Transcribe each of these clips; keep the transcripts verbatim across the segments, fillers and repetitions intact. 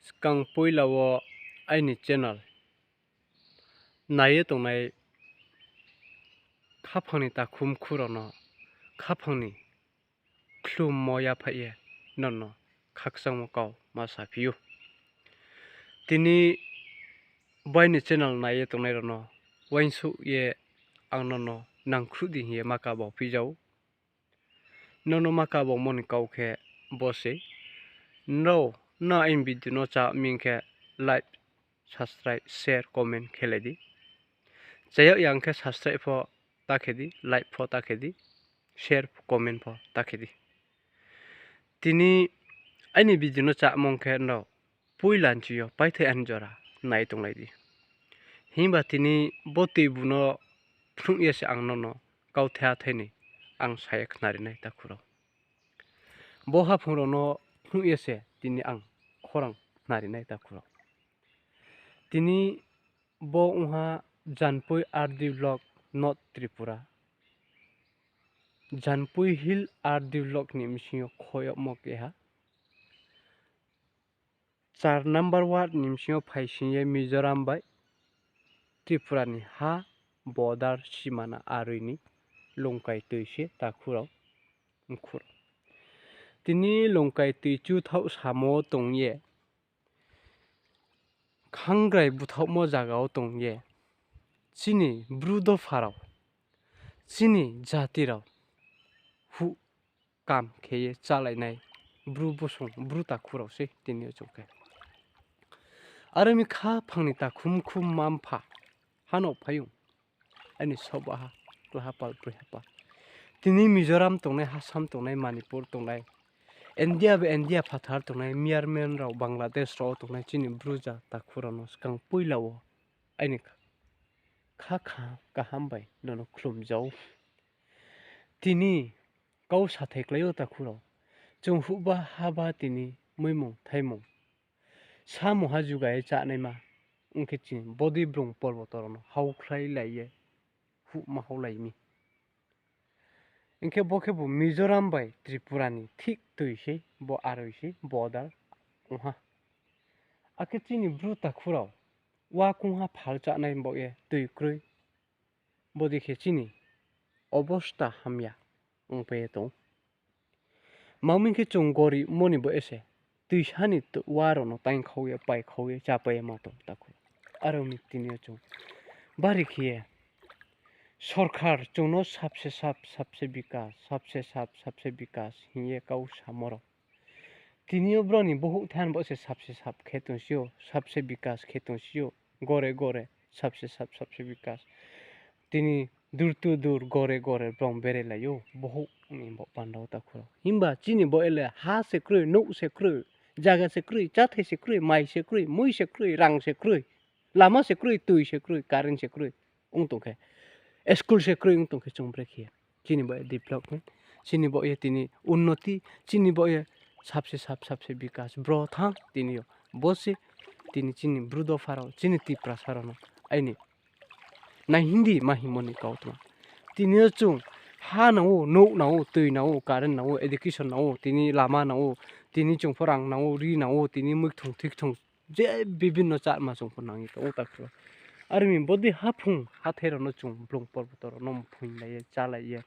Skang poila wo aini channel nai ye tongnai khaphang ni takhumkhu rao no khaphang ni khlummo yaphaih ye nono khakchangmo kau ma saphi ou. Tini bo aini channel nai ye tongnai rao no uaingsouh ye ang nono nangkhruh di hing ye ma kaba phi jao. Nono ma kabangmo ni kau khe bo se. Nrao no aini video no chá mi khe like, subscribe, share, comment khelai di. Chá yag ya khe subscribe pho ta khe di, like pho ta khe di, share, comment pho ta khe di. Tini aini video no chámung khe nrao poila nchi yo paithai aini jora nai tonglai di. Himba tini bo tuibu no phnuh ye se ang nono kauthai athai ni ang sa ye khnari nai takhu rao. Bo haphung rao no phnuh ye se tini ang khorang khnari nai takhu rao. Tini bo ong ha Jampui R D block, North Tripura. Jampui Hill R D block ni bsing yo kho yagmo keha. Char number ward ni bsing yo phaising ye Mizoram bai Tripura ni ha border simana aroi ni Longkai tui se takhu rao, mkhu rao. Tini Longkai tui chuthaoh samo tong ye, khangrai buthaohmo zaga wo tong ye, chini Bru dopha rao, chini jati rao huh kam khe ye chálainai Bru bosong, Bru takhu rao se tini yo chung khe. Are mi khaphang ni takhumkhu mma-mpha ha no phai ou, aini soba ha, kla ha pal, broi ha pal. Tini Mizoram tongnai, Assam tongnai, Manipur tongnai, India bai India phathar tongnai, Myanmar rao, Bangladesh rao tongnai chini Bru ja takhu rao no skang poila wo aini kha, kha kaham bai nono khlum jao. Tini kau sathai klái ou takhu rao. Chung huhba haba tini muimung thaimung samung ha juga ye chánaima ong khe chini body blung porboto rao no haukhlailai ye huh ma haulai mi. Hing khe bo khebu Mizoram bai Tripura ni thik tui sei, bo aroi sei border ong ha. Akhe chini Bru takhu rao wa kongha phal chánai baoh ye tui kroi. Bodei khe chini obosta hamya ongpai ye tong ou. Tma hing khe chung gorib mo ni bo ese tuisa ni wa rao no taingkhau ye, paikhau ye, chápai ye ma tong takhu. Aro mi tini yo chung bari khe ye sorkar chung no sabse sab, sabse bikas, sabse sab, sabse bikas hing ye kau samo rao. Tini yo brao ni bohouh than bo se sabse sab khe tongsi ou, sabse bikas khe tongsi ou, gore gore, sabse sab, sabse bikas. Tini door to door, gore gore brao berai lai ou, bohouh ni bo panda wo takhu rao. Himba chini bo ele ha se kroi, nouh se kroi, zaga se kroi, cháthai se kroi, mai se kroi, mui se kroi, rang se kroi, lama se kroi, tui se kroi, current se kroi ong tong khe, school se kroi ong tong khe chung brekhe ye chini bo ye development, chini bo ye tini unnoti, chini bo ye sabse sab, sabse bikas, bro thanng tini yo. Bo se tini chini Bru dopha rao, chini Tiprasa rao no aini nai hing di ma hingmo ni kautma. Tini yo chung ha nang ou, nouh nang ou, tui nang ou, current nang ou, education nang ou, tini lama nang ou, tini chung pho rang nang ou, ri nang ou, tini muikthong thuikthong je bibhinno cháma chung pho nang ye tong ou takhu rao. Are mi bodei haphung hathai rao no chung blung porboto rao no mphoinglai ye, chálai ye,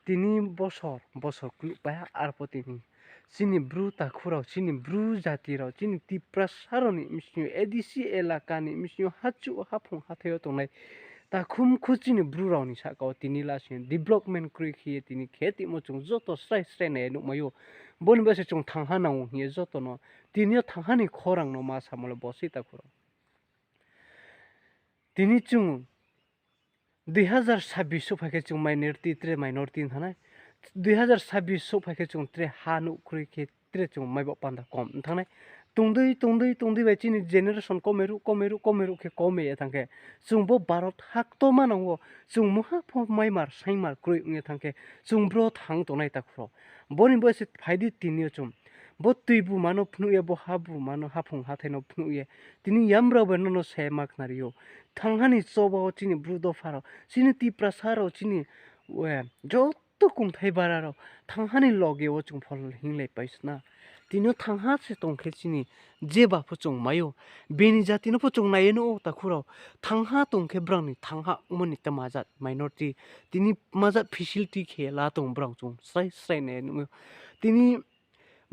tini bosor bosor kluhpai ha, arpho tini chini Bru takhu rao, chini Bru jati rao, chini Tiprasa rao ni bsing yo, A D C elaka ni bsing yo, hachuh haphung hathai yo tongnai takhumkhu chini Bru rao ni sahka wo tini lasing yo development kroi khe ye tini khe timo chung joto srai srai nai ye nuhmai ou. Bo ni bo se chung thangha nang ou hing ye joto no tini yo thangha ni khorang no ma samo le bo sei takhu rao. Tini chung dui hazar sabbish souhphai khe chung minority, tre minority ong thanng nai. Dui hazar sabbish souhphai khe chung tre ha nouh kroi khe tre chung maibaoh panda kom ong thanng nai. Tongdei, tongdei, tongdei bai chini generation kome ruh, kome ruh, kome ruh khe kome ye thanng khe, chung bo Bharot ha ktoma nang wo, chung mungha pho maimar, saingmar kroi ong ye thanng khe, chung bro thanng tongnai takhu rao. Bo ni bo se phai di tini yo chung. Bo tuibuma no phnuh ye, bo habuma no, haphung hathai no phnuh ye, tini yamrao bai nono se ma khnari ou. Thangha ni choba wo chini Bru dopha rao, chini Tiprasa rao, chini, joto To kongthai bara rao, thangha ni loge wo chung pho hinglai pai sna. Tini yo thangha se tong khe chini jeba pho chung mai ou. Bini jati no pho chung nai ye nuh ou takhu rao. Thangha tong khe brao ni thangha ongmo ni tma jat minority. Tini tma jat facility khe la tong brao chung srai srai nai ye nuh ou. Tini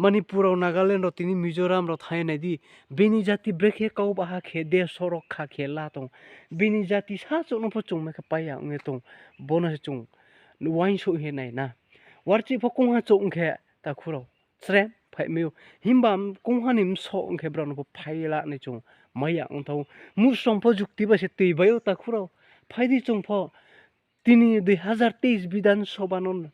Manipur rao, Nagaland rao, tini Mizoram rao thanng ye nai di. Bini jati brekhe kau baha khe, desh rao kha khe la tong. Bini jati sachouh no pho chung mai khe pai ya ong ye tong. Bo no se chung uaingsouh ye nai na. Warchih pho kongha chouh ong khe takhu rao, srem phai mai ou. Himba kongha ni bsouh ong khe brao no pho phai la nai chung mai ya ong thanng ou. Muhsrom pho jukti bai se tui bai ou takhu rao. Phai di chung pho. Tini dui hazar teis Bidhan Sabha no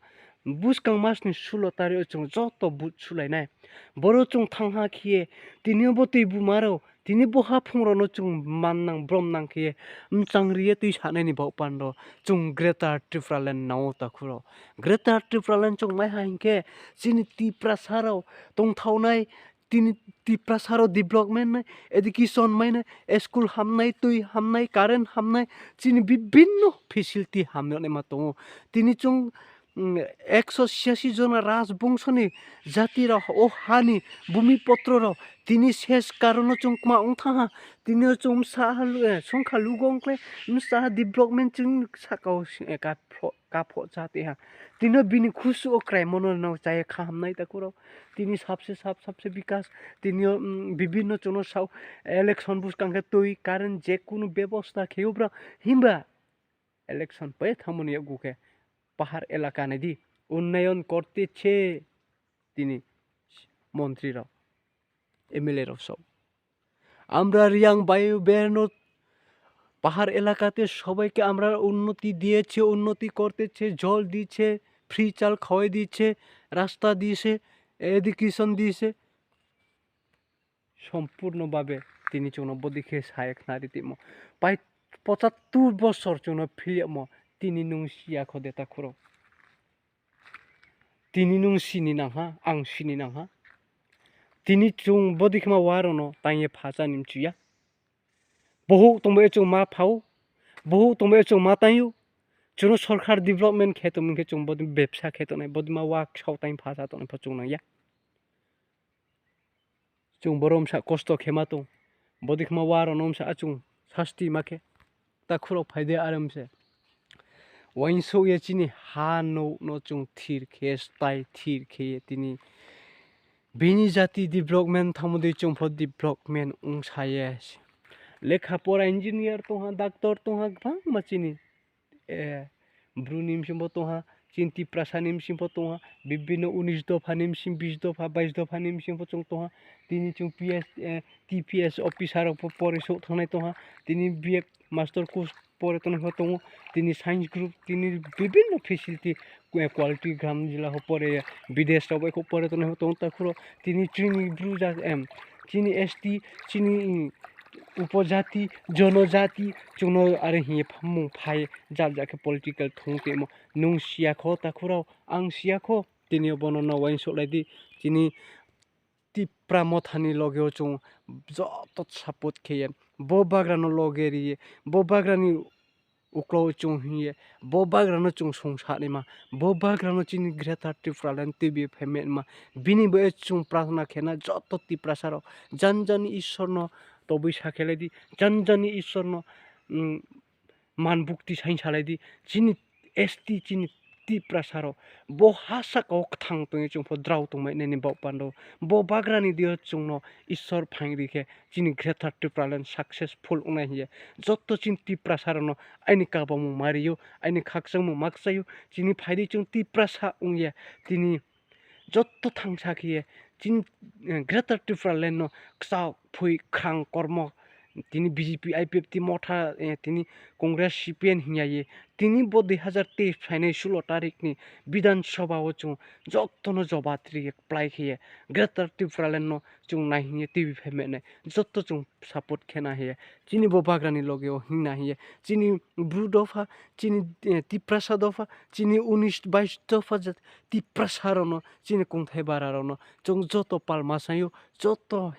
buskang mas ni sulo tarik wo chung joto vote sulai nai. Boro chung thangha khe ye, tini yo bo tuibuma rao, tini bo haphung rao no chung mannang bromnang khe ye, mchang ri ye tuisanai ni baoh pando, chung Greater Tipraland nang ou takhu rao. Greater Tipraland chung mai ha hing khe, chini Tiprasa rao tongthao nai, tini Tiprasa rao development nai, education mai nai, school hamnai, tui hamnai, current hamnai, chini bibhinno facility hamyag naima tong ou. Tini chung ekso chiyasi jona rajbongso ni jati rao o ha ni bhumipotro rao tini ses karon no chung kma ong thanng ha. Tini yo chung bsa ha, songkha lugo ong khle, bsa ha development chini sahka wo kaphoh cha tei ha. Tini yo bini khusuh wo kraimo no nang cha ye kha hamnai takhu rao. Tini sabse sab, sabse bikas. Tini yo bibhinno chung no sao, election buskang khe tui, current, je kunu bebosta khe ou brao. Himba election pai thanngmo ni yakgu khe pahar elaka nai di, unnayon korte che tini montri rao, MLA rao sao. আমরা রিয়াং বায়ু বেরনো পাহাড় এলাকাতে সবাইকে আমরা উন্নতি দিয়েছে, উন্নতি করতেছে, জল দিচ্ছে, ফ্রি চাল খাওয়াই দিচ্ছে, রাস্তা দিয়েছে, এডুকেশন দিয়েছে। সম্পূর্ণ ভাবে tini chung no bodei khe sa ye khnari timo. Pai পঁচাত্তর বছর chung no phil yagmo, tini nung si ya kho de takhu rao. Tini nung sini nang ha, ang sini nang ha. Tini chung bodei khe ma wa rao no tang ye pha chá ni mchu ya. Bohouh tongba ye chung ma pha ou, bohouh tongba ye chung ma tang ou. Chung no sorkar development khe tongming khe chung bodei bepsa khe tongnai, bodei ma wa ksao tang pha chá tongnai pho chung nang ya. Chung boro bsa kosto khe ma tong, bodei khe ma wa rao no bsa chung sasti ma khe. Takhu rao phai de are bse. Uaingsouh ye chini ha nouh no chung thir khe, stái thir khe ye tini bini jati development thanngmo dei chung pho development ongsa ye. Lekha pora engineer tong ha, doctor tong ha, gbangma chini Bru ni bsing pho tong ha, chini Tiprasa ni bsing pho tong ha, bibhinno unis dopha ni bsing, bis dopha, bais dopha ni bsing pho chung tong ha. Tini chung P S, eh, T P S officer rao pho pore souh thanngnai tong ha. Tini B Ed master course pore tongnai pho tong ou. Tini science group, tini bibhinno facility, eh, quality gram jila pho pore, bidesh rao bai kho pore tongnai pho tong ou. Takhu rao tini chini Bru ja-, em, chini S T, chini, mm, upojati, jonojati, chung no are hing ye phammung phai, jat jat khe political thung tongmo. Nung si ya kho takhu rao, ang si ya kho, tini yo bo no no uaingsouhlai di, chini Tipra Motha ni loge wo chung joto support khe ye, bo bagra no loge ri ye, bo bagra ni uklau chung hing ye, bo bagra no chung songsa naima, bo bagra no chini Greater Tipraland tuibi phaima naima, bini bo ye chung prarthana khe na joto Tiprasa rao, jan jan ni Isor no toboi sa khe lai di, jan jan ni Isor no, mm, man bukti saing salai di, chini S T chini Tiprasa rao, bo ha sahka wo kthang tong ye chung pho drao tongmai nai ni baoh pando, bo bagra ni deing yo chung no Isor phaing ri khe chini Greater Tipraland successful ong nai hing ye, joto chini Tiprasa rao no aini kabamung ma ri ou, aini khakchangmung ma kchai ou, chini phai di chung Tiprasa ong ye, tini joto thangsa khe ye, chini, eh, Greater Tipraland no kchak phui khrang kormo, tini B J P, I P F T Motha, eh, tini Congress, C P M hing ya ye, tini bo dui hazar teis phainai sulo tarik ni Bidhan Sabha wo chung joto no jobat ri ye kplái khe ye, Greater Tipraland no chung nai hing ye tuibi phaima nai, joto chung support khe na hing ye, chini bo bagra ni loge wo hing na hing ye, chini Bru dopha, chini, eh, Tiprasa dopha, chini unis bais dopha jat, Tiprasa rao no, chini kongthai bara rao no, chung joto palma saing ou, joto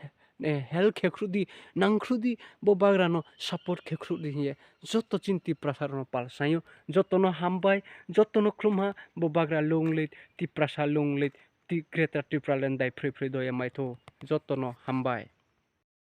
help khe khruh di, nang khruh di, bo bagra no support khe khruh di hing ye joto chini Tiprasa rao no pal saing ou. Joto no hambai, joto no khlum ha, bo bagra long late, Tiprasa long late, Greater Tipraland daiphroiphroi do ye mai thou, joto no hambai.